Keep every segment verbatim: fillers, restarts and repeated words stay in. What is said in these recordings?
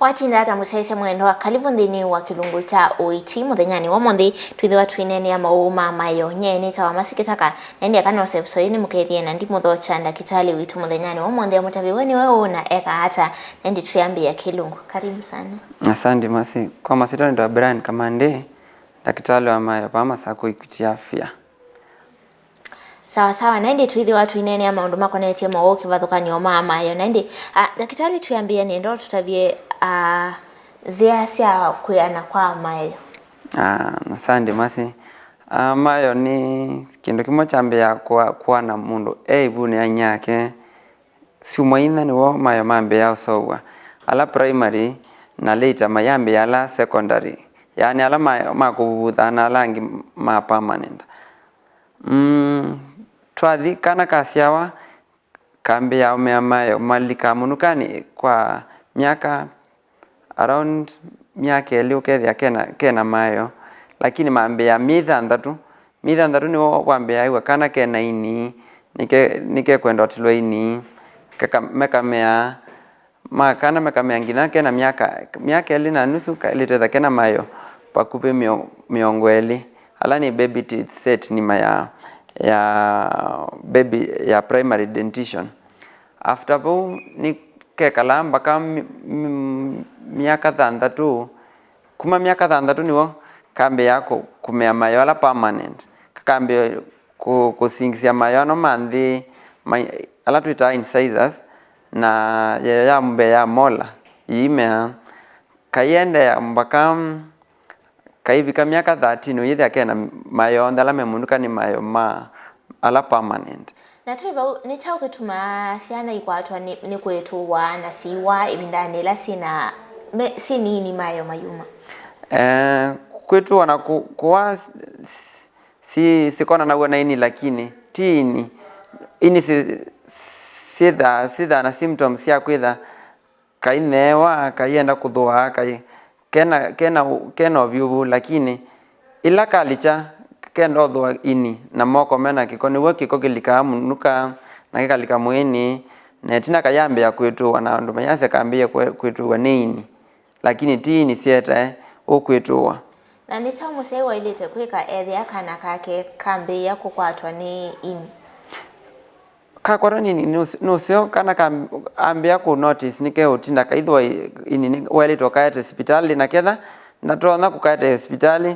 Atinda ata mũsyaĩĩsya mwendwa, karibu nthĩnĩ wa kĩlungu kya ũiiti mũthenyanĩ wa ũmũnthĩ, twĩthĩwa twĩneenea maũũ ma maeo. Nyie nĩtawa Mercy Kĩtaka, na ĩndĩ aka nose episode ĩĩ nĩmũkethĩe na ndimũthokya ndakĩtalĩ witũ mũthenyanĩ wa ũmũnthĩ amũtavye we nĩwe ũũ na eka ata, na ĩndĩ twĩambĩĩa kĩlungu. Karibu sana. Asante Mercy. Kwa masyĩtwa nĩtawa Brian Kamande, ndakĩtalĩ wa maeo vaa Masakũ Equity Afya. Sawa sawa, na ĩndĩ twĩthĩwa twĩneenea maũndũ makonetye maũũ kĩvathũkany'o ma maeo. Na ĩndĩ, ah, ndakĩtalĩ, twĩambĩĩa nĩenda ũtũtavye, ah, nzĩa sya kwĩana kwa maeo. Ah, asante Mercy. Ah, maeo nĩ kĩndũ kĩmwe kyambĩĩaa kũa-, kũana mũndũ e ĩvunĩ ya inyia yake. Syumwa inya nĩw'o maeo mambĩĩa ũseũvw'a, ala primary, na later mayambĩĩa ala secondary, yaani ala ma, ma kũvuvutha na ala angĩ ma permanent. Mm, twathi, kana kasyawa, kambĩĩa ũmea maeo, malikaa mũnukanĩ kwa myaka around myaka ĩlĩ ũkethĩa kena, kena maeo, lakini mambĩĩa myei thanthatũ. Myei thanthatũ nĩw'o wambĩĩa wĩw'a kana kena ini, nĩke-, nĩkekwenda ũtilwa ini, kaka-, mekamea, ma kana mekamea nginya kena myaka, myaka ĩlĩ na nusu, kaĩlĩte etha kena maeo vakuvĩ mĩo-, mĩongo ĩlĩ, ala nĩ baby teeth set nima ya, ya baby ya primary dentition. After vau nĩkekalaa mpaka mi-, mi-, myaka thanthatũ. Kuma myaka thanthatũ nĩw'o kambĩĩa kũ-, kũmea maeo ala permanent, kakambĩĩa kũ-, kũsingisya maeo ano ma nthĩ, ma-, ala twĩtaa incisors, na yayo ya mbee ya molar ĩimea. Kaiendeea mpaka kaivika myaka thirteen, ũyĩthĩa kena maeo onthe ala me mũnuka nĩ maeo ma ala permanent. Na twĩ vau, nĩ kyaũ kĩtumaa syana ikwatwa nĩ, nĩ kwĩtũũa na siiwa ĩvindanĩ ĩla syĩ na, me, syĩ nini maeo mayuma? Eh, kwĩtũũa na kũ-, kũwa s-, s-, si-, sikonanaw'a na ini, lakini ti ini. Ini si-, syĩthaa, syĩthaa na symptoms sya kwĩtha kaineewa, kaienda kũthũa, kai kena, kena, kena ũvyũvu, lakini ĩla kalikya, kenda ũthũa ini, na moko mena kĩko, nĩw'o kĩko kĩlikaa mũnuka, na kĩkalika mwĩĩnĩ, na ĩtina kayambĩĩa kwĩtũũa, na andũ mayasya kambĩĩe kwĩ-, kwĩtũũa nĩ ini, lakini ti ini syetae ũkwĩtũũa. Na nĩ kyaũ mũsyai waĩlĩte kwĩka ethĩa kana kake kambĩĩa kũkwatwa nĩ ini? Kakwatwa nĩ ini nũs-, nũseo kana ka-, ambĩa kũ notice nĩkeũtinda kaithwa i-, ini nĩ-, waĩlĩte ũkaete sipitalĩ, na ketha ndatonya kũkaete sipitalĩ,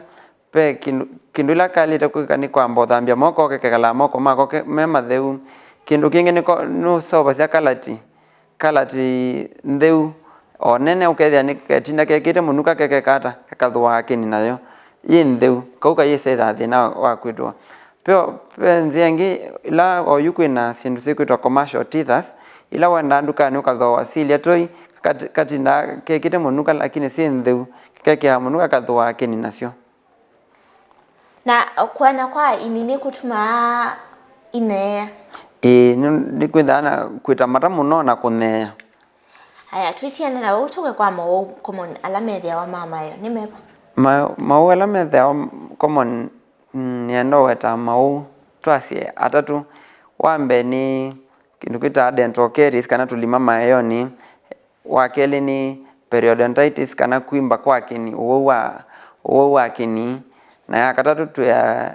ve kĩndũ, kĩndũ ĩla kaĩlĩte kwĩka nĩ kwamba ũthambya moko, kekalaa moko mako ke-, me matheu. Kĩndũ kĩngĩ nĩko-, nũseũvasya kalati, kalati ntheu o nene, ũkethĩa nĩ ketinda kekĩte mũnuka kekekata, kekathũaa kĩni nayo yĩ ntheu, kau kayĩsethĩa thĩna wa, wa kwĩtũa. Ve, ve nzĩa ĩngĩ, ĩla oyu kwĩna syĩndũ syĩkwĩtwa commercial teethers, ila wendaa ndukanĩ ũkathooa silya toi, kat-, katindaa kekĩte mũnuka lakini syĩ ntheu, kekeaa mũnuka kathũaa kĩni nasyo. Na kũana kwa ini nĩkũtumaa ineea? Ĩĩ, nĩ, nĩkwĩthaa na kwĩta mata mũno na kũneea. Aya, twĩtiane na vau tũke kwa maũũ common ala methĩawa ma maeo. Nĩ meva? Ma-, maũũ ala methĩawa common, mm, nĩenda ũweta maũũ twasye atatũ. Wa mbee nĩ kĩndũ kĩtaa dental caries kana tũlima maeonĩ. Wa kelĩ nĩ periodontitis kana kwimba kwa kĩni, ũwau wa, ũwau wa kĩni. Na ya katatũ twĩa-,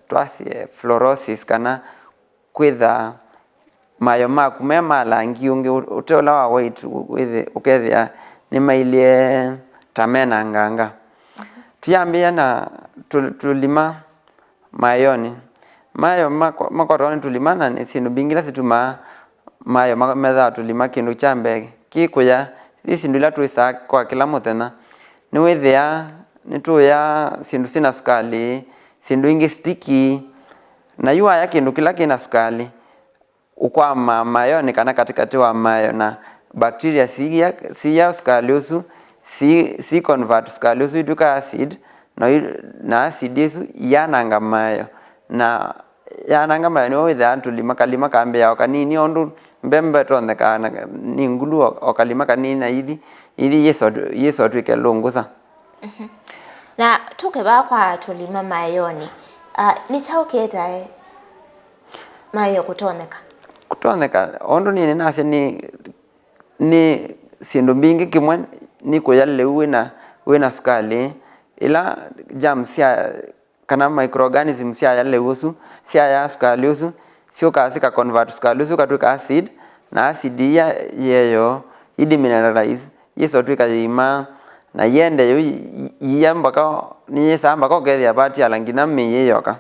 twasye fluorosis kana kwĩtha maeo maku me ma langi ũngĩ ũ-, ũte ũla wa white, wĩthĩ-, ũkethĩa nĩmailyĩ ta me na nganga. Tũyambĩĩa na tũ-, tũlima maeonĩ. Maeo mako-, makwatawa nĩ tũlima na nĩ syĩndũ mbingĩ ila situmaa maeo ma-, methaa tũlima. Kĩndũ kya mbee kĩ kũya, yĩ syĩndũ ila twĩsaa kwa kĩla mũthenya. Nĩwĩthĩaa nĩtũũyaa syĩndũ syĩ na sukalĩ, syĩndũ ingĩ sticky, na yu waya kĩndũ kĩla kĩ na sukalĩ, ũkwama maeonĩ kana katĩkatĩ wa maeo, na bacteria siia, siia sukalĩ ũsu, si, si convert sukalĩ ũsu itw'ĩka acid, na yu, na acid ĩsu iyananga maeo, na yananga maeo nĩw'o wĩthĩaa tũlima, kalima kambĩĩa o kanini, o ũndũ mbembe ĩtonyekaa na nĩ ngulu, o, o kalima kanini, na ithi, ithi yĩso-, yĩsotw'ĩke lũngũsa. Mhm. Na tũke vaa kwa tũlima maeonĩ, ah, nĩ kyaũ kĩetae maeo kũtonyeka? Kũtonyeka, o ũndũ nĩnĩ nasya nĩ, nĩ syĩndũ mbingĩ. Kĩmwe, nĩ kũya lĩu wĩna, wĩna sukalĩ, ila germs sya, kana microorganism syaya lĩu ũsu, syaya sukalĩ ũsu, syũkaa syĩka convert sukalĩ ũsu ũkatw'ĩka acid, na acid ĩya yĩeyo, i demineralize, yĩsa ũtw'ĩka yĩima, na yĩende yu yi-, yi-, yiia mbaka, nĩyĩsaa mbaka ũkethĩa vatiala nginya mĩĩ yoka.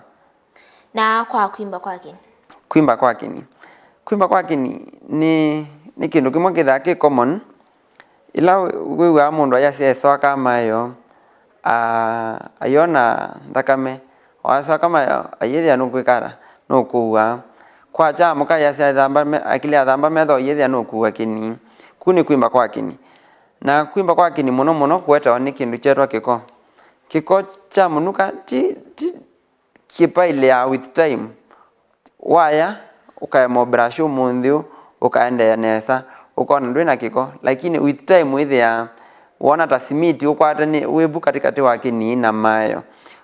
Na kwa kwimba kwa kĩni? Kwimba kwa kĩni. Kwimba kwa kĩni nĩ, nĩ kĩndũ kĩmwe kĩthaa kĩ common. Ĩla wĩ-, wĩw'aa mũndũ ayasya esoka mayo, a-, ayona nthakame, o asoka mayo, ayĩthĩa nũkwĩka ata, nũkũua. Kwakya amũka ayasya ethamba me-, akilya athamba metho, ayĩthĩa nũkũua kĩni. Kũu nĩ kwimba kwa kĩni. Na kwimba kwa kĩni mũno mũno kũetawa nĩ kĩndũ kyetwa kĩko. Kĩko kya mũnuka ti, ti, kĩpailĩaa with time. Waya, ũkaema ũbrush ũmũnthĩ ũũ, ũkaendeea nesa, ũkona ndwĩ na kĩko, lakini with time wĩthĩaa wona ta simiti ũkwate nĩ wĩ vu katĩkatĩ wa kĩnii na maeo.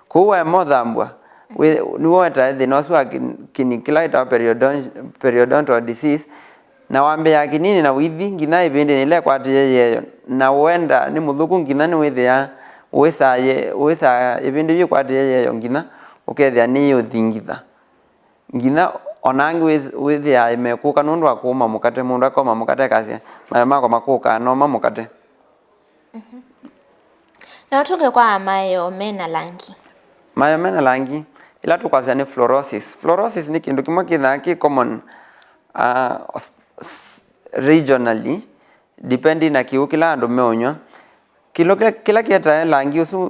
Kwoou waema ũthambw'a, wĩ-, nĩw'o wetae thĩna ũsu wa kĩ-, kĩni kĩla kĩtawa periodon-, periodontal disease, na wambĩĩaa kĩnini na ũithi nginya ĩvĩndĩnĩ ĩla ĩkwatĩĩe yĩeyo, na ũenda nĩ mũthũku nginya nĩwĩthĩaa ũĩsaa yĩ-, ũĩsaa ĩvĩndĩ yu ĩkwatĩĩe yĩeyo nginya ũkethĩa nĩyĩũthingitha. Nginya o na angĩ wĩ-, wĩthĩaa mekũka nũndũ wa kũũma mũkate, mũndũ akoma mũkate akasya, "Mayo makwa makũkaa, noma mũkate." Mhm. No tũke kwa maeo me na langi. Maeo me na langi, ĩla tũkwasya nĩ fluorosis. Fluorosis nĩ kĩndũ kĩmwe kĩthaa kĩ common, uh, s-, s-, regionally, depending na kĩw'ũ kĩla andũ meũnyw'a. Kĩndũ kĩla, kĩla kĩetae langi ũsu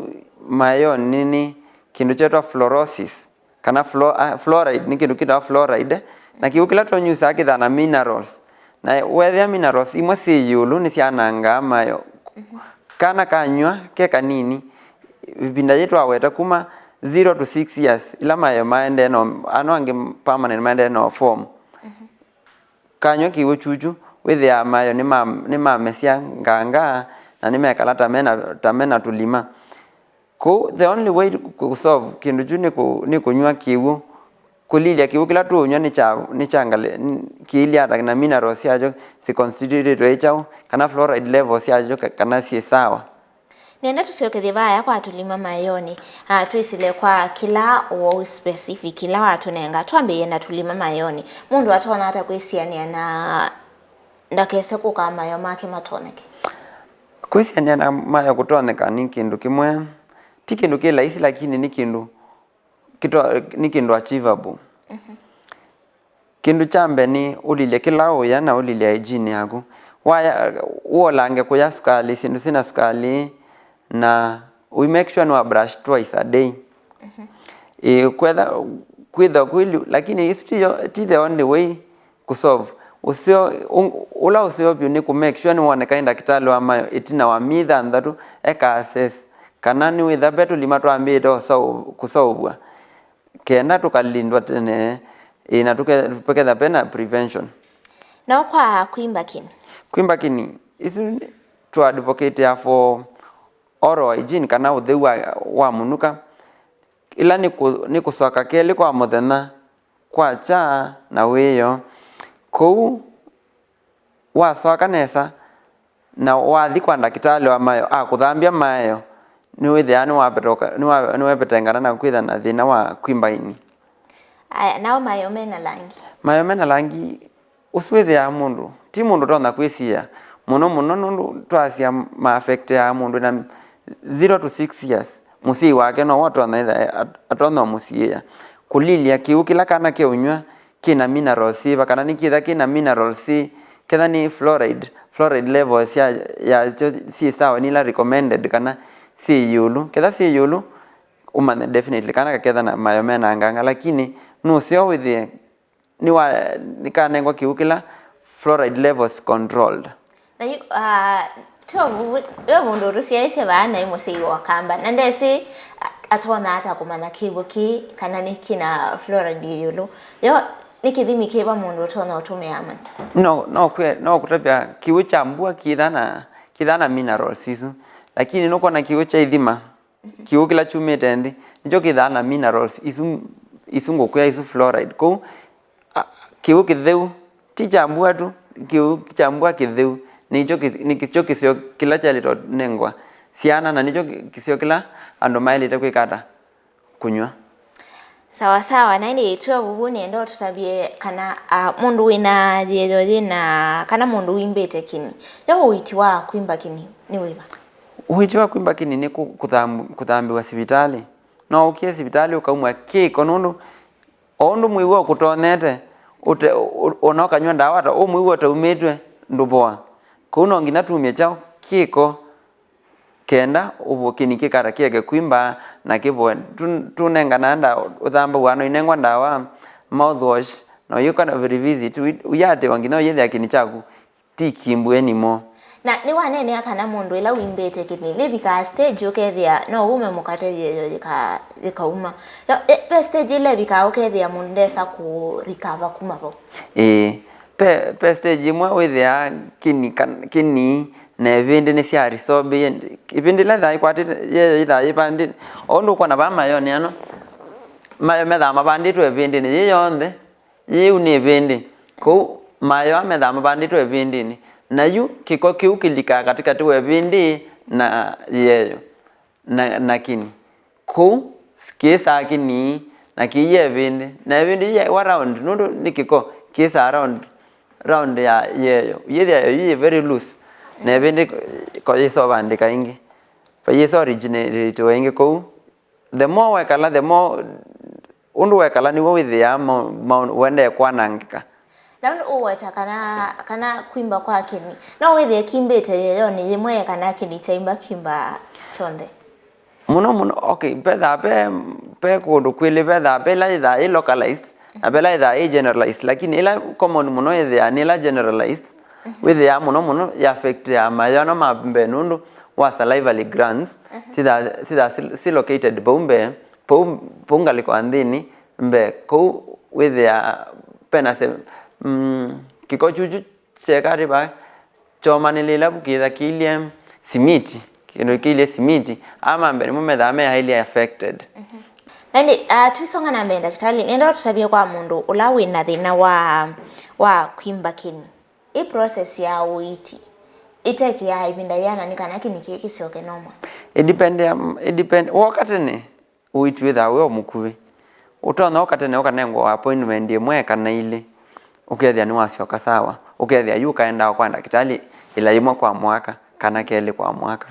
maeo nĩ, nĩ kĩndũ kyetwa fluorosis. Kana fluo-, ah, fluoride, nĩ kĩndũ kĩtawa fluoride, na kĩw'ũ kĩla tũnyusaa kĩthaa na minerals. Na weethĩa minerals imwe syĩ ĩũlũ nĩsyanangaa mayo. Mhm. Kana kanyw'a ke kanini, ĩvinda yĩĩ twaweta kuma zero to six years, ĩla mayo maendee no, ano angĩ permanent maendee no form. Mhm. Kanyw'a kĩw'ũ kyukyu, wĩthĩaa mayo nĩma-, nĩmamesya nganga na nĩmekala ta mena, ta mena tũlima. Kwoou, the only way kũ solve kĩndũ kyu nĩ kũ-, nĩ kũnyw'a kĩw'ũ, kũlilya kĩw'ũ kĩla tũũnyw'a nĩ kya, nĩ kya ngalĩ, n-, kĩilye ata na minerals syakyo siconstitutĩtwe ĩ kyaũ, kana fluoride levels syakyo ka-, kana syĩ sawa. Nenda tũsyokethye vaya kwa tũlima maĩonĩ, ah, twĩsĩle kwa kĩla ũwau specific kĩla watũnenga. Twambĩĩe na tũlima maĩonĩ. Mũndũ atonya ata kwĩsianĩa na ndakese kũka mayo make matonyeke? Kwĩsianĩa na mayo kũtonyeka nĩ kĩndũ kĩmwe, ti kĩndũ kĩ laisi, lakini nĩ kĩndũ kĩto-, nĩ kĩndũ achievable. Mhm. Kĩndũ kya mbee nĩ ũlilye kĩla ũya na ũlilye hygiene yaku. Waya, ũolange kũya sukalĩ, syĩndũ syĩna sukalĩ, na we make sure nĩwa brush twice a day. Mhm. Ĩ, kwetha, kwĩthwa kwĩlĩ, lakini isu ti yo, ti the only way kũsolve. Ũseo, ũ-, ũla ũseo vyũ nĩ kũ make sure nĩwoneka nĩ ndakĩtalĩ wa mayo ĩtina wa myei thanthatũ eka assess kana nĩwĩtha ve tũlima twambĩĩte ũsau-, kũsaũvw'a, kenda tũkalindwa tene, ĩ, na tũke-, tũketha vena prevention. Na kwa kwimba kĩni? Kwimba kĩni, isu tũ advocate for oral hygiene kana ũtheu wa, wa mũnuka, ĩla nĩ kũ-, nĩ kũsoka kelĩ kwa mũthenya, kwakya na wĩoo. Kwoou wasoka nesa na wathi kwa ndakĩtalĩ wa mayo akũthambya mayo, nĩwĩthĩaa nĩwavetoka-, nĩwa-, nĩwevetengana na kwĩtha na thĩna wa kwimba ĩni. Aya, nao mayo mena langi? Mayo mena langi, ũsu wĩthĩaa mũndũ, ti mũndũ ũtonya kwĩsiĩa mũno mũno, nũndũ twasya ma affectĩaa mũndũ na zero to six years, mũsyai wake nowe ũtonya ĩtha at-, atonya ũmũsiĩĩa. Kũlilya kĩw'ũ kĩla kana keũnyw'a kĩna minerals syĩva, kana nĩkĩtha kĩna minerals syĩ, ketha nĩ fluoride, fluoride levels sya, yakyo syĩ sawa, nĩ ila recommended kana syĩ ĩũlũ. Ketha syĩ ĩũlũ, ũmanye definitely kana kaketha na mayo mena nganga, lakini nũseo wĩthĩe nĩwa-, nĩkanengwa kĩw'ũ kĩla fluoride levels controlled. Na yu, ah, tyo vu-, yo mũndũ ũtũsyaĩĩsye vaa naĩ mũsyai wa Kamba, na ndesĩ, a-, atonya ata kũmanya kĩw'ũ kĩĩ kana nĩ kĩna fluoride ĩũlũ? Yo nĩ kĩthimi kĩva mũndũ ũtonya ũtũmĩa amanya? No, no kwĩ-, no kũtavya kĩw'ũ kya mbua kĩtha na, kĩtha na minerals isu, lakini nũkwona kĩw'ũ kya ithima, kĩw'ũ kĩla kyumĩte nthĩ, nĩkyo kĩthaa na minerals isu, isu ngũkwĩa isu fluoride. Kwoou, a, kĩw'ũ kĩtheu, ti kya mbua tu, kĩw'ũ kya mbua kĩtheu, Nĩkyo kĩ-, nĩkyo kĩseo kĩla kyaĩlĩte ũnengwa syana, na nĩkyo kĩ-, kĩseo kĩla andũ maĩlĩte kwĩka ata? Kũnyw'a. Sawa sawa, na ĩndĩ twĩ o vuvu nĩenda ũtũtavye kana, ah, mũndũ wĩna yĩeyo yĩna, kana mũndũ wimbĩte kĩni, yo ũiiti wa kwimba kĩni nĩ wĩva? Ũiiti wa kwimba kĩni nĩ kũ-, kũthamb-, kũthambĩwa sivitalĩ. No ũkie sivitalĩ ũkaumw'a kĩko, nũndũ o ũndũ mwĩw'o ũkũtonyete, ũte-, ũ-, ona ũkanyw'a ndawa ata, ũ mwĩw'o ũtaumĩtw'e, ndũvoa. Kũu no nginya tumye kyaũ? Kĩko, kenda ũvo-, kĩni kĩkata kĩeke kwimba na kĩvoe. Tu-, tũnenganae ndawa, ũthambaw'a no inengwa ndawa, mouthwash, na ũyĩka na revisit, wi-, ũyĩatĩwa nginya ũyĩthĩa kĩni kyaku ti kimbu anymore. Na nĩwaneenea kana mũndũ ĩla wimbĩte kĩni, nĩvikaa stage ũkethĩa no ume mũkate yĩeyo yĩka-, yĩkauma. Yo, e, ve stage ĩla ĩvikaa ũkethĩa mũndũ ndesa kũ recover kuma vau. Ĩĩ, ve, ve stage ĩmwe wĩthĩaa kĩni kan-, kĩni na ĩvĩndĩ nĩsya resorb ĩvĩndĩ ĩla ĩthaa ĩkwatĩte yĩeyo ĩthaa yĩvandĩte. O ũndũ ũkwona vaa mayonĩ ano, mayo methaa mavandĩtwe ĩvĩndĩnĩ yĩ yonthe. Yĩu nĩ ĩvĩndĩ. Kũu mayo aa methaa mavandĩtwe ĩvĩndĩnĩ, na yu kĩko kĩu kĩlikaa katĩkatĩ wa ĩvĩndĩ na yĩeyo na, na kĩni. Kũu kĩĩsaa kĩnii na kĩiya ĩvĩndĩ, na ĩvĩndĩ yĩaĩwa round, nũndũ nĩ kĩko, kĩĩsaa round, round ya yĩeyo. Yĩthĩayo yĩ very loose, na ĩvĩndĩ ko yĩsovandĩka ĩngĩ, ko yĩso originate ĩngĩ kũu. The more wekala, the more, ũndũ wekala nĩw'o wĩthĩaa ma-, ma-, ũendee kwanangĩka. Na ũndũ ũweta kana, kana kwimba kwa kĩni, no wĩthĩe kimbĩte yĩeyonĩ yĩmwe kana kĩni kyaimba kimba kyonthe? Mũno mũno, okay, vethaa ve, ve kũndũ kwĩlĩ, vethaa ve ĩla yĩthaa ĩ localized, na ve ĩla yĩthaa ĩ generalized, lakini ĩla common mũno yĩthĩaa nĩ ĩla generalized. Mhm. Wĩthĩaa mũno mũno ya affect ya mayo ano ma mbee nũndũ wa salivary glands, mhm, sithaa, sithaa si, si located vau mbee, vau, vau ngalĩko ya nthĩnĩ mbee, kũu wĩthĩaa vena se-, mm, kĩko kyuchu kyeka atĩ va kyomanĩlĩla vu kĩtha kĩilye simiti, kĩndũ kĩilye simiti, aa ma mbee nĩmo methaa me highly affected. Mhm. Na ĩndĩ, ah, tũisonga na mbee, ndakĩtalĩ, nĩenda ũtũtavye kwa mũndũ ũla wĩ na thĩna wa, wa kwimba kĩni. Ĩ process ya ũiiti ĩtekĩaa ĩvinda yĩana nĩ kana kĩni kĩĩ kĩsyoke normal? Ĩdependea, ĩdepend-, woka tene, ũiiti wĩthaa wĩ o mũkuvĩ. Ũtonya ũka tene ũkanengwa appointment ĩmwe kana ilĩ, ũkethĩa nĩwasyoka sawa, ũkethĩa yu ũkaendaa kwa ndakĩtalĩ ĩla yĩmwe kwa mwaka kana kelĩ kwa mwaka.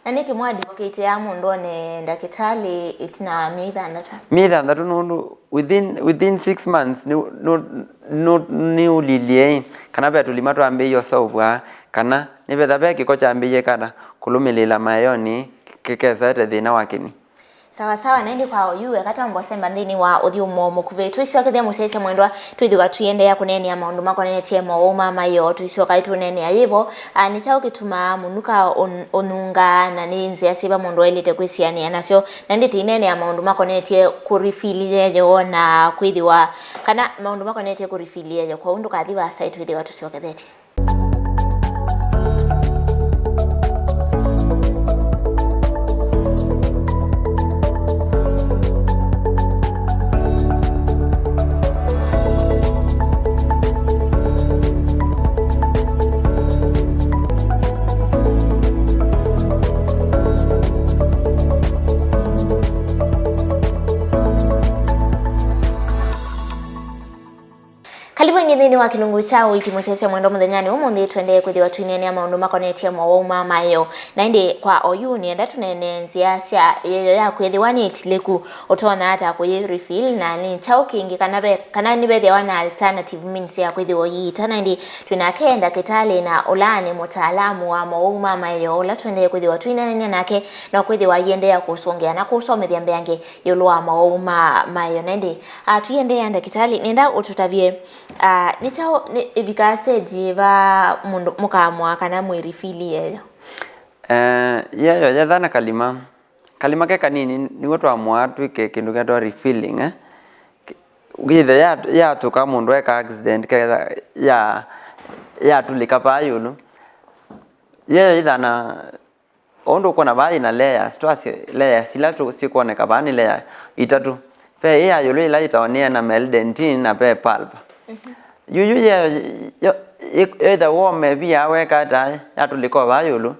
Na nĩkĩ mwa advocate ya mũndũ one ndakĩtalĩ ĩtina wa myei thanthatũ? Myei thanthatũ nũndũ within, within six months nĩ, nĩ, nĩ, nĩũlilyĩ kana ve tũlima twambĩĩie ũseũvw'a kana nĩvetha ve kĩko kyambĩĩie kata kũlũmĩlĩĩla maeyonĩ kĩkesete thĩna wa kĩni. Sawa sawa, na ĩndĩ kwa oyu weka twamba ũsemba nthĩnĩ wa ũthyũmũo mũkuvĩ. Tũisyokethya mũsyaĩĩsya mwendwa, twĩthĩwa tũiendeea kũneenea maũndũ makonetye mowau ma maĩo. Tũisyoka ĩtũneenea yĩvo, a, nĩ kyaũ kĩtumaa mũnuka ũn-, ũnunga, na nĩ nzĩa syĩva mũndũ aĩlĩte kwĩsianĩa nasyo? Na ĩndĩ tũineenea maũndũ makonetye kũrifili yeyo na kwĩthĩwa, kana maũndũ makonetye kũrifili yeyo. Kwoou ndũkathi vaasa, ĩtwĩthĩwa tũsyokethetye. Karibu ĩngĩ nthĩnĩ wa kĩlungu kya ũiiti mũsyaĩĩsya mwendwa mũthenyanĩ ũmũnthĩ. Tũendee kwĩthĩwa tũineenea maũndũ makonetye mowau ma maĩo. Na ĩndĩ kwa oyu nĩenda tũneenee nzĩa sya yĩeyo ya kwĩthĩwa nĩ ĩtilĩku, ũtonya ata kũyĩ refill, na nĩ kyaũ kĩngĩ kana ve, kana nĩvethĩawa na alternative means ya kwĩthĩwa ũyiita. Na ĩndĩ twĩ nake ndakĩtalĩ na ũla nĩ mũtaalamu wa mowau ma maĩo ũla tũendee kwĩthĩwa tũineenany'a nake, na kwĩthĩwa aiendeea kũsũngĩa na kũsomethya mbeange ĩũlũ wa mowau ma maĩo. Na ĩndĩ, a, tũiendeea ndakĩtalĩ, nĩenda ũtũtavye, a, nĩ kyaũ, nĩ ĩvikaa stage yĩva mũndũ mũkaamũa kana mwĩ refill yeyo? Eh, yeyo yetha na kalima. Kalima ke kanini nĩw'o twamũaa twĩke kĩndũ kĩetwa refilling, eh. Ũkĩthĩa ya-, yatũka mũndũ eka accident, ketha ya-, yatulĩka vaa ĩũlũ. Yeyo yĩthana O ũndũ ũkwona vaa yĩna layers, twasye layers ila tũ-, syĩkwoneka vaa nĩ layer itatũ. Ve ĩ ya ĩũlũ ĩla yĩtawa nĩ enamel dentin na ve pulp. Mhm. Yu, yu yeyo, yo, Ĩ-, either wome via weka ata yatũlĩka o vaa ĩũlũ,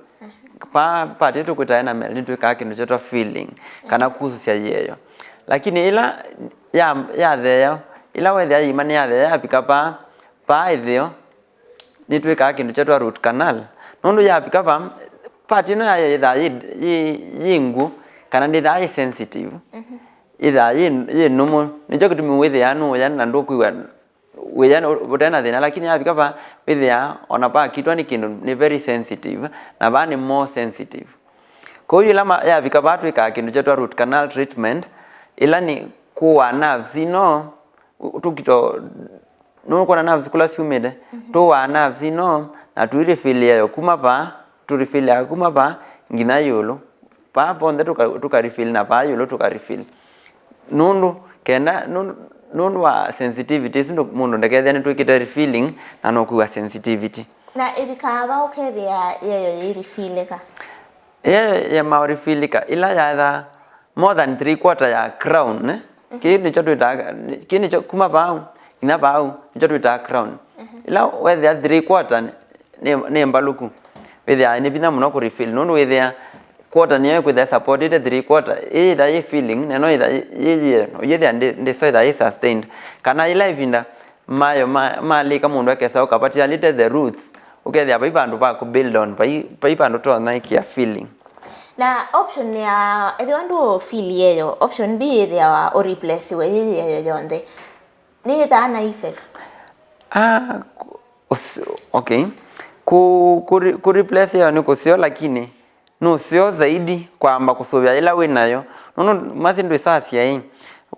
pa part ĩtũkwĩta enamel nĩtwĩkaa kĩndũ kyetwa filling, kana kusũsya yĩeyo. Lakini ĩla ya, yatheea, ĩla wethĩa yĩima nĩyatheea yavika paa, paa ĩtheo, nĩtwĩkaa kĩndũ kyetwa root canal. Nũndũ yavika va, part ĩno ya yĩthaa yĩ, yĩ, yĩ ngũ, kana ndĩthaa yĩ sensitive, yĩthaa yĩ, yĩ nũmũ. Nĩkyo kĩtumi wĩthĩaa nũũya na ndũkwĩw'a wĩya ũte na thĩna, lakini yavika va wĩthĩaa ona pakitwa nĩ kĩndũ nĩ very sensitive, na vaa nĩ more sensitive. Kwoou yĩla ma, yavika vaa twĩkaa kĩndũ kyetwa root canal treatment, ĩla nĩ kũaa nerves ino, tũkito, nũkwona nerves kũla syumĩte, tũaa nerves ino, na tũirifiliayo kuma vaa, tũrifiliayo kuma vaa nginya ĩũlũ. Vaa vonthe tũka, tũkarifil, na vaa ĩũlũ tũkarifil. Nũndũ kenda, nũndũ, nũndũ wa sensitivity ĩsu, ndũ, mũndũ ndakethĩa nĩtwĩkĩte refilling na nũkwĩw'a sensitivity. Na ĩvikaa va ũkethĩa yeyo yĩirifilĩka? Yeyo yĩmaa ũrifilĩka ĩla yatha more than three quarter ya crown, eh? Kĩĩ nĩkyo twĩtaa, kĩĩ nĩkyo kuma vau nginya vau, nĩkyo twĩtaa crown. Ĩla wethĩa three quarter nĩ, nĩ, nĩ mbalũku, wĩthĩaa nĩ vinya mũno kũrefill, nũndũ wĩthĩa quarter nĩyo ĩkwĩthĩa supportĩte three quarter, ĩyĩtha yĩ filling, na no ĩtha yĩ, yĩ, yĩ, yĩthĩa ndĩ, ndĩso ĩtha yĩ sustained. Kana ĩla ĩvinda mayo ma, malĩka mũndũ akesa ũka, particularly the roots, ũkethĩa vai vandũ va kũ build on, vai, vai vandũ tonya ĩkĩa filling. Na option ya, ethĩwa ndũ fill yeyo, option B yĩthĩawa ũreplaciwe yĩ yeyo yonthe. Nĩyĩthaa na effects? Ah, ku-, us-, okay. Ku, ku re-, ku replace ĩyo nĩ kũseo, lakini nũseo zaidi kwamba kũsũvĩa ĩla wĩ nayo. Nũndũ masi ndwĩsasya ĩ,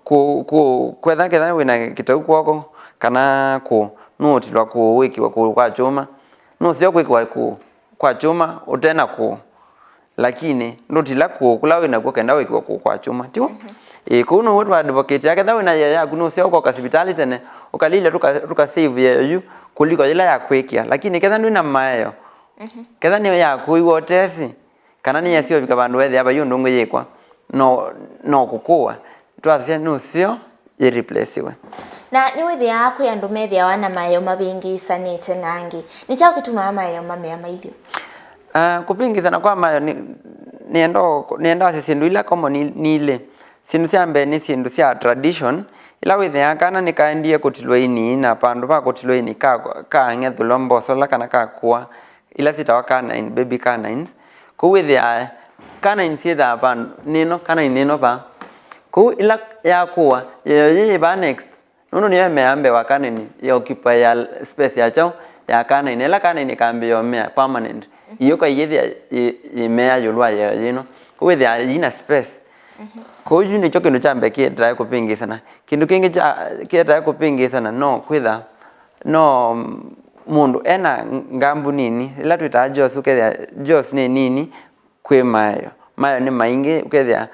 ku, ku, kwetha ketha wĩ na kĩtau kw'oko kana kũ, nũũtilwa kũ wĩkĩwe kũ kwa kyũma. Nũseo kwĩkĩwa kũ kwa kyũma ũte na kũ. Lakini ndũtila kũũ kũla wĩ nakw'o kenda wĩkĩwe kũũ kwa kyũma, tiw'o? Ĩĩ, kũu now'o twa advocate ya ketha wĩ na yeyo yaku nũseo ũkoka sivitalĩ tene, ũkalilya tũka, tũka save yeyo yu kũliko yĩla ya kwĩkĩa. Lakini ketha ndwĩ na maeo, ketha nĩ yakũiwa ũtesĩ, kana nĩyasya ũvika vandũ wethĩa vai ũndũ ũngĩ yĩkwa, no, no kũkũwa. Twasya nũseo yĩ replaciwe. Na nĩwĩthĩaa kwĩ andũ methĩawa na maeo mavĩngĩĩsanĩte na angĩ. Nĩ kyaũ kĩtumaa maeo mamea mailyĩ? Ah, kũvĩngĩĩsana kwa maeo nĩ, nĩenda, nĩenda asya syĩndũ ila common nĩ, nĩ ilĩ. Syĩndũ sya mbee nĩ syĩndũ sya tradition, ila wĩthĩaa kana nĩkaendie kũtilwa ini, na vandũ va kũtilwa ini ka, kang'ethũlwa mbosola kana kakũa, ila syĩtawa canine, baby canines. Kũu wĩthĩaa canines syĩthaa vandũ nĩno, canine nĩno vaa. Kũu ĩla yakũa, yeyo yĩĩ vaa next, nũndũ nĩyo ĩmeaa mbee wa canine, yĩ occupy ya space ya kyaũ, ya canine. Ĩla canine ĩkambĩĩa ũmea permanent, ĩyũka ĩyĩthĩa yĩ, yĩmeaa ĩũlũ wa yeyo yĩno. Kũu wĩthĩaa yĩna space. Kũu yu nĩkyo kĩndũ kya mbee kĩetae kũvĩngĩĩsana. Kĩndũ kĩngĩ kya, kĩetae kũvĩngĩĩsana no kwĩtha no mũndũ ena ngambu nini, ĩla twĩtaa jaws, ũkethĩa jaws nĩ nini kwĩ maeo. Maeo nĩ maingĩ, ũkethĩa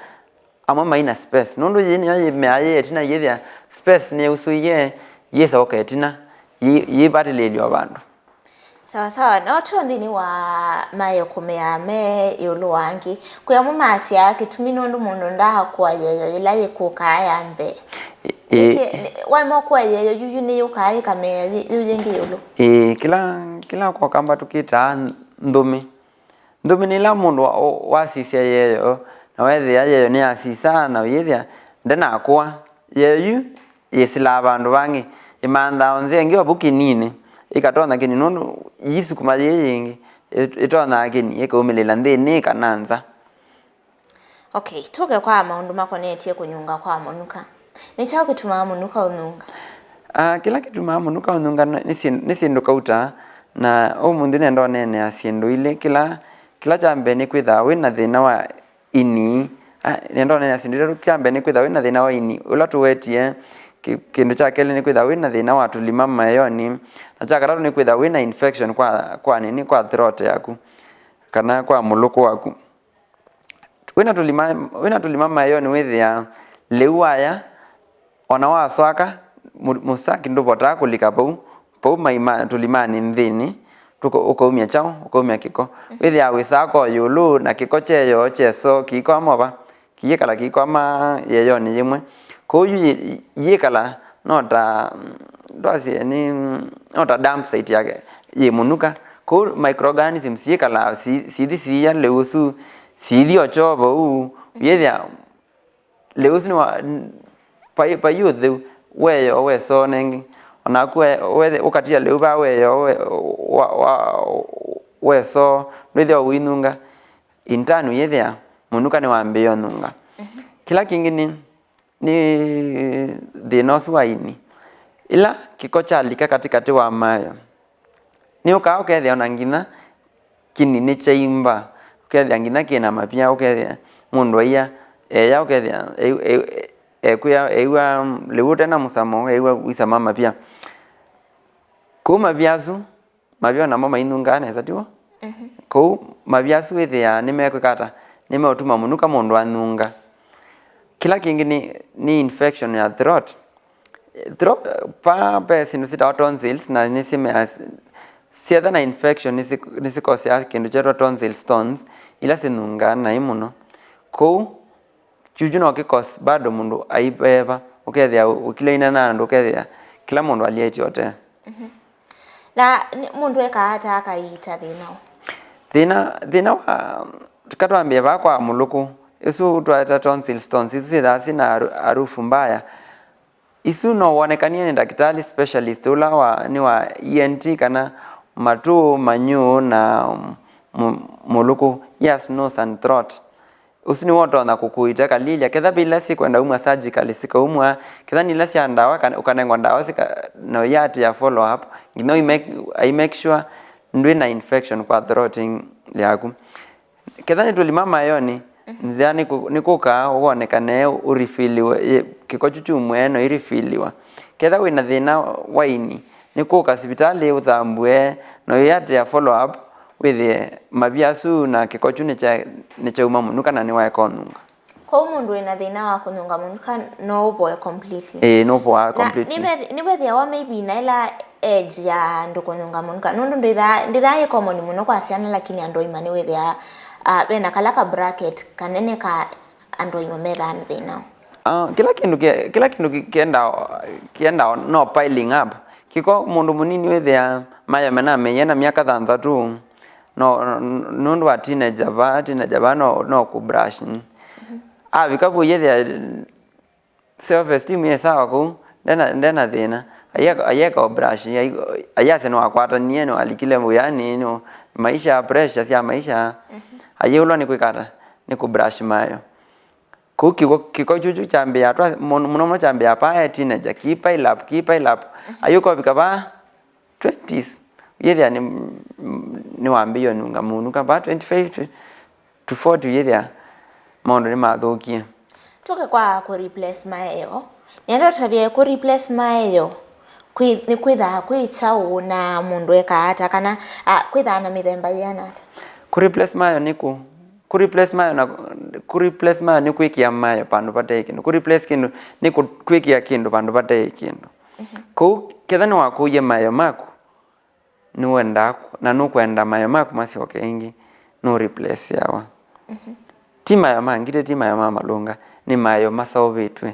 amwe maina space. Nũndũ yĩĩ nĩyo yĩmeaa yĩ ĩtina, yĩthĩa space nĩyausũie, yĩsoka ĩtina, yĩ, yĩvatĩlĩĩlya o vandũ. Sawa sawa, no tyo nthĩnĩ wa maeo kũmea me ĩũlũ wa angĩ. Kwĩ amwe masyaa kĩtumi nũndũ mũndũ ndaakũa yeyo yĩla yĩkũkaa ya mbee. Ĩ, ĩ. Nĩkĩ, nĩ, waema ũkũa yeyo yu, yu nĩyũkaa ĩkamea yĩ, yu yĩngĩ ĩũlũ? Ĩĩ, kĩla, kĩla kwa Ũkamba tũkĩtaa nthũmĩ. Nthũmĩ nĩ ĩla mũndũ wa, wasisya yeyo, na weethĩa yeyo nĩyasisa, na ũyĩthĩa ndenakũa. Yeyo yu yĩsilaa vandũ vangĩ, ĩmanthaa o nzĩa ĩngĩ o vu kĩninĩ, ĩkatonya kĩni, nũndũ yĩisukuma yĩĩ yĩngĩ, ĩ-, ĩtonyaa kĩni, ĩkaumĩlĩla nthĩnĩ kana nza. Okay, tũke kwa maũndũ makonetye kũnyunga kwa mũnuka. Nĩ kyaũ kĩtumaa mũnuka ũnyunga? Ah, kĩla kĩtumaa mũnuka ũnyunga nĩ, nĩ syĩndũ, nĩ syĩndũ kauta, na ũmũnthĩ nenda ũneenea syĩndũ ilĩ. Kĩla, kĩla kya mbee nĩ kwĩthaa wĩ na thĩna wa ini. Ah, nenda ũneenea syĩndũ itatũ. Kya mbee nĩ kwĩthaa wĩ na thĩna wa ini, ũla tũwetie. Kĩ-, kĩndũ kya kelĩ nĩ kwĩthaa wĩ na thĩna wa tũlima maĩonĩ, na kya katatũ nĩ kwĩthaa wĩ na infection kwa, kwa nini, kwa throat yaku, kana kwa mũlũkũ waku. Wĩna tũlima, wĩna tũlima maĩonĩ wĩthĩaa lĩu waya, ona waswaka, mũ-, mũsaki ndũvotaa kũlika vau, vau maima, tũlimanĩ nthĩnĩ, tũka-, ũkaumya kyaũ? Ũkaumya kĩko. Wĩthĩaa wĩsaka o ĩũlũ na kĩko kyeyo kyeso kĩikwama va, kĩyĩkala kĩikwama yeonĩ yĩmwe. Kwoou yu yĩ-, yĩkala no ta, ndwasye nĩ, no ta dump site yake. yĩ mũnuka. Kũu microorganisms syĩkalaa si- sithi siia lĩu ũsu, sithi o kyoo vau, yĩthĩa lĩu ũsu nĩ wa, n- vai, vai ũtheu, weeyoo wesoo nengĩ. Onaku we- wethe- ũkatia lĩu vaa weeyoo we- wa- wa- wesoo, ndwĩthĩwa ũinunga. In turn, yĩthĩa mũnuka nĩwambĩĩa ũnunga. Kĩla kĩngĩ nĩ, nĩ thĩna ũsu wa ini. Ĩla kĩko kyalika katĩkatĩ wa mayo, nĩũkaa ũkethĩa ona nginya kĩni nĩkyaimba, ũkethĩa nginya kĩna mavia, ũkethĩa mũndũ aia eya, ũkethĩa e- e- ekwĩa, eĩw'a lĩu ũte na mũsamo, eĩw'a wĩsama mavia. Kũu mavia asu, mavia namo mainungaa nesa, tiw'o? Kũu mavia asu wĩthĩaa nĩmekwĩka ata? Nĩmeũtuma mũnuka mũndũ anunga. Kĩla kĩngĩ nĩ, nĩ infection ya throat. Throat, pa, pe syĩndũ syĩtawa tonsils, na nĩsimeas, syetha na infection nĩsi- nĩsikoseaa kĩndũ kyetwa tonsil stones, ila sinungaa naĩ mũno. Kũu kyuchu no kĩkose bado mũndũ aiveva, ũkethĩa ũkilaina na andũ, ũkethĩa kĩla mũndũ alietye ũtee. Na nĩ- mũndũ ekaa ata akaiita thĩna ũũ? Thĩna, thĩna wa, katwambie vaa kwa mũlũkũ, isu twaeta tonsil stones, isu syĩthaa syĩna haru- harufu mbaya. Isu no wonekanie nĩ ndakĩtalĩ specialist ũla wa, nĩ wa E N T kana matũ, manyũ na mũ- mũlũkũ, ears, nose and throat. Ũsu nĩwe ũtonya kũkũita kalilya. Ketha ve ila sikwenda umwa surgically, sikaumwa. Ketha nĩ ila sya ndawa, kana ũkanengwa ndawa sika, na ũyatĩa follow up, nginya ũi make- ai make sure ndwĩ na infection kwa throat yaku. Ketha nĩ tũlima mayonĩ, nzĩa nĩ kũ- nĩ kũka wonekane ũrifiliwe, ĩ- kĩko kyu kyumwe no irifiliwa. Ketha wĩna thĩna wa ini, nĩ kũka sivitalĩ ũthambue, na ũyatĩa follow up, wĩthĩe mavia asu na kĩko kyu nĩkya- nĩkyauma mũnuka na nĩwaeka ũnunga. Kwoou mũndũ wĩna thĩna wa kũnunga mũnuka no ũvoe completely? Ĩĩ, nũvoaa completely. Na nĩve- nĩvethĩawa maybe na ĩla age ya andũ kũnunga mũnuka, nũndũ ndĩthaa ndĩthaa yĩ common mũno kwa syana, lakini andũ aima nĩwĩthĩaa, ah, vena kala ka bracket kanene ka andũ aima methaa na thĩna ũũ. Ah, kĩla kĩndũ kĩ- kĩla kĩndũ kĩ- kĩendaa kĩendaa no piling up. Kĩko mũndũ mũnini wĩthĩaa mayo mena meie na myaka thanthatũ, no, n- nũndũ wa teenager va, teenager va no, no kũ brush. Avika vu yĩthĩa self esteem yĩ sawa kũu, ndena, ndena thĩna. Ayeka, ayeka o brush, ayasya nĩwakwatanie, nĩwalikile wĩanĩ, no maisha, pressure sya maisha. Ayĩũlwa nĩ kwĩka ata? Nĩ kũ brush mayo. Kũu kĩko, kĩko kyũkyu kyambĩĩa twa mũno mũno kyambĩĩa pa e teenager, ki pile up, ki pile up. Ayũka ũvika va twenties, yĩthĩa nĩ, nĩwambĩĩe ũnunga mũnuka va twenty-five to, to forty, yĩthĩa maũndũ nĩmathũkie. Tũke kwa kũ replace mayo. Nenda tavye kũ replace mayo kwĩ- nĩ kwĩthaa kwĩ kyaũ na mũndũ ekaa ata, kana, ah, kwĩthaa na mĩthemba yĩana ata? Kũ replace mayo nĩ kũ? Kũ replace mayo na, kũ replace mayo nĩ kwĩkĩa mayo vandũ vate kĩndũ. Kũ replace kĩndũ nĩ kũ- kwĩkĩa kĩndũ vandũ vate kĩndũ. Kũu ketha nĩwakũie mayo maku, nĩwendaa kũ- na nũkwenda mayo maku masyoke ĩngĩ, nũ replaceawa. Ti mayo ma ngitĩ, ti mayo ma malũnga, nĩ mayo maseũvĩtw'e.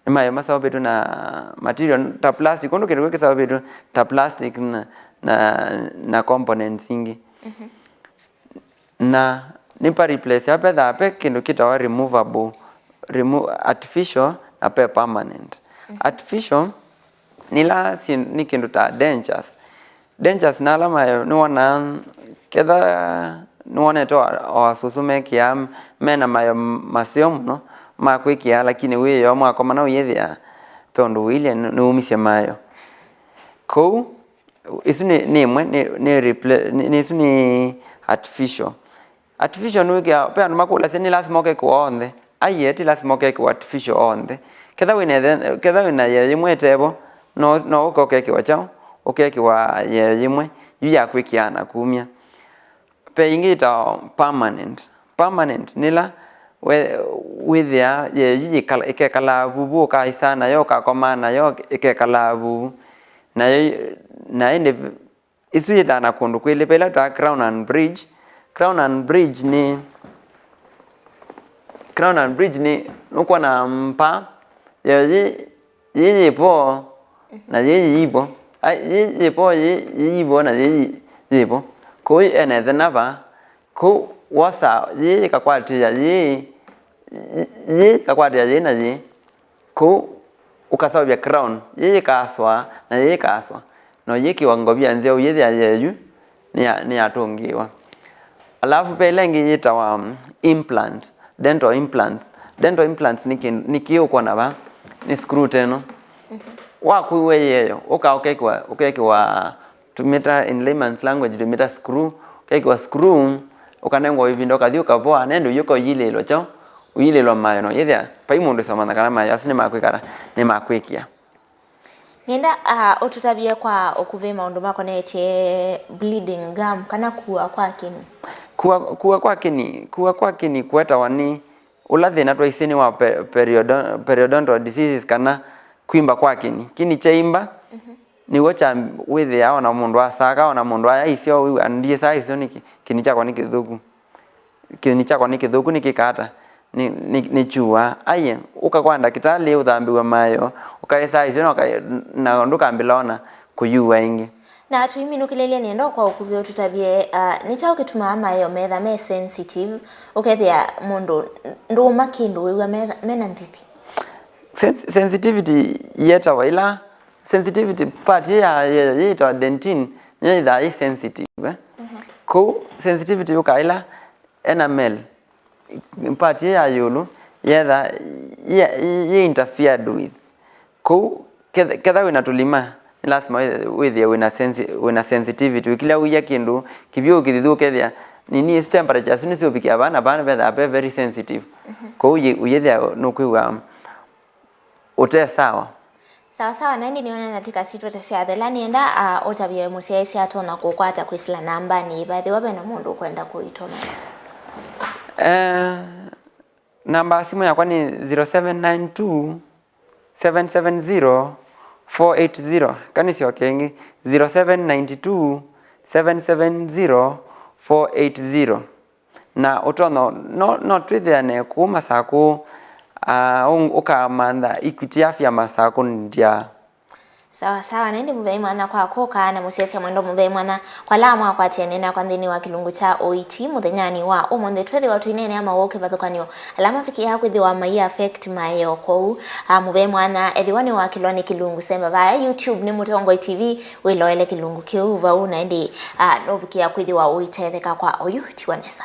Nĩ mayo maseũvĩtw'e na material ta plastic, ũndũ kĩndũ kĩu kĩseũvĩtw'e ta plastic na, na, na components ingĩ. Na nĩ pa replace, vethaa ve kĩndũ kĩtawa removable, remo- artificial, na ve permanent. Artificial nĩ ila syĩ- nĩ kĩndũ ta dentures. Dentures na ala mayo nĩwonaa, ketha nĩwonete o, o asũsũ mekĩaa, mena mayo maseo mũno ma kwĩkĩa, lakini wĩoo mwakomana ũyĩthĩa ve ũndũ ũilye nĩ- nĩwumisye mayo. Kũu, ĩsu nĩ, nĩ ĩmwe, nĩ, nĩ, repla- nĩ, nĩ, ĩsu nĩ artificial. Artificial nĩwĩkĩaa, ve andũ makũlasya nĩ lasima ũkekĩwa onthe. Aiee, ti lasima ũkekĩwa artificial onthe. Ketha wĩna ethe- ketha wĩna yĩeo yĩmwe ĩtevo, no, no ũke ũkekĩwa kyaũ? Ũkekĩwa yĩeo yĩmwe yu ya kwĩkĩaa na kumya. Ve ĩngĩ yĩtawa permanent. Permanent nĩ ĩla we- wĩthĩaa yĩeo yu yĩkala- ĩkekalaa vuvu, ũkaĩsaa nayo, ũkakomaa nayo, ĩkekalaa vuvu. Nayo, na ĩndĩ ĩsu yĩthaa na kũndũ kwĩlĩ, ve ĩla twĩtaa crown and bridge. Crown and bridge nĩ, crown and bridge nĩ, nũkwona mpa, yĩĩ yĩ- yĩĩ yĩ vo, na yĩĩ yĩ vo. Ai, yĩ yĩvo, yĩ yĩvo, na yĩ yĩvo. Kũu ene ethena va, kũu wosa yĩ yĩkakwatĩĩa yĩ, yĩ yĩkakwatĩĩa yĩ na yĩ. Kũu ũkaseũvya crown, yĩ yĩkaaswa na yĩ yĩkaaswa. No yĩkĩwa ngovia nzeo yĩthĩa yeyu nĩya- nĩyatũngĩĩwa. Alafu ve ĩla ĩngĩ yĩtawa, um, implant, dental implants. Dental implants nĩ kĩ- nĩ kĩĩ ũkwona va? Nĩ screw teno. Wakuiwe yĩeyo, ũka ũkekĩwa, ũkekĩwa, tumĩta in layman's language, tumĩta screw, ũkekĩwa screw, ũkanengwa ĩvinda, ũkathi ũkavoa, nende ũyũka ũyilĩlwa kyaũ, ũyilĩlwa mayo, no yĩthĩa vai mũndũ ũsomanya kana mayo asu nĩmakwĩkata, nĩmakwĩkĩa. Nĩenda, ah, ũtũtavye kwa ũkuvĩ maũndũ makonetye bleeding gum kana kua kwa kĩni. Kua, kua kwa kĩni, kua kwa kĩni kũetawa nĩ ũla thĩna twaisye nĩ wa pe- periodo- periodontal diseases kana kwimba kwa kĩni. Kĩni kyaimba, nĩw'o kya wĩthĩaa ona mũndũ asaka, ona mũndũ aya isyo wĩw'a ndiĩsaa isyo nĩkĩ, kĩni kyakwa nĩ kĩthũku. Kĩni kyakwa nĩ kĩthũku, nĩkĩkata, nĩ, nĩ, nĩkyuaa. Aiye, ũka kwa ndakĩtalĩ ũthambĩw'a mayo, ũkaĩsaa isyo na ũka- na ndũkambĩla ona kũyuwa ĩngĩ. Na tũiminũkĩlĩlye nĩenda kwa ũkuvĩ ũtũtavye, ah, nĩ kyaũ kĩtumaa mayo metha me sensitive, ũkethĩa mũndũ ndũũma kĩndũ wĩw'a metha- mena nthĩthĩ? Sens- sensitivity yĩetawa ĩla, sensitivity part ĩya yĩ- yĩtawa dentin nĩyo yĩthaa yĩ sensitive, eh? Kũu sensitivity yũkaa ĩla enamel part ĩya ya ĩũlũ yetha yĩ- yĩ interfered with. Kũu ketha- ketha wĩna tũlima, nĩ lasima wĩ- wĩthĩe wĩna sensi- wĩna sensitivity. Wĩkĩlya ũia kĩndũ kĩvyũ kĩthithu ũkethĩa nini, ĩsu temperature isu nĩsyũvikĩa vaa na vaa vethaa ve very sensitive. Kũu ũyĩ- ũyĩthĩa nũkwĩw'a ũte sawa. Sawa sawa, na ĩndĩ nĩona ndatĩka sitũ ta syathela, nĩenda, ah, ũtavye mũsyaĩĩsya atonya kũkwata kwĩsĩla nambanĩ ĩva ethĩwa ve na mũndũ ũkwenda kũitũmĩa. Eh, namba ya simũ yakwa nĩ zero seven nine two, seven seven zero, four eight zero. Kanĩsyoke ĩngĩ, zero seven nine two, seven seven zero, four eight zero. Na ũtonya no, no twĩthĩane kũu Masakũ, ah, ũ- ũkamantha Equity Afya Masakũ ndia. Sawa sawa, na ĩndĩ mũvei mwana kwa kũka na mũsyaĩĩsya mwendwa mũvei mwana kwa ala mwakwatie nena kwa nthĩnĩ wa kĩlungu kya ũiiti mũthenyanĩ wa ũmũnthĩ. Twĩthĩwa tũineenea mawau kĩvathũkany'o ala mavikĩaa kwĩthĩwa mai affect maeo. Kwoou, ah, mũvei mwana ethĩwa nĩwakĩlwa nĩ kĩlungu, semba vaya YouTube nĩ Mũtongoi T V wĩloele kĩlungu kĩu vau, na ĩndĩ, ah, nũvikĩa kwĩthĩwa ũitetheka kwa oyu tiwa nesa.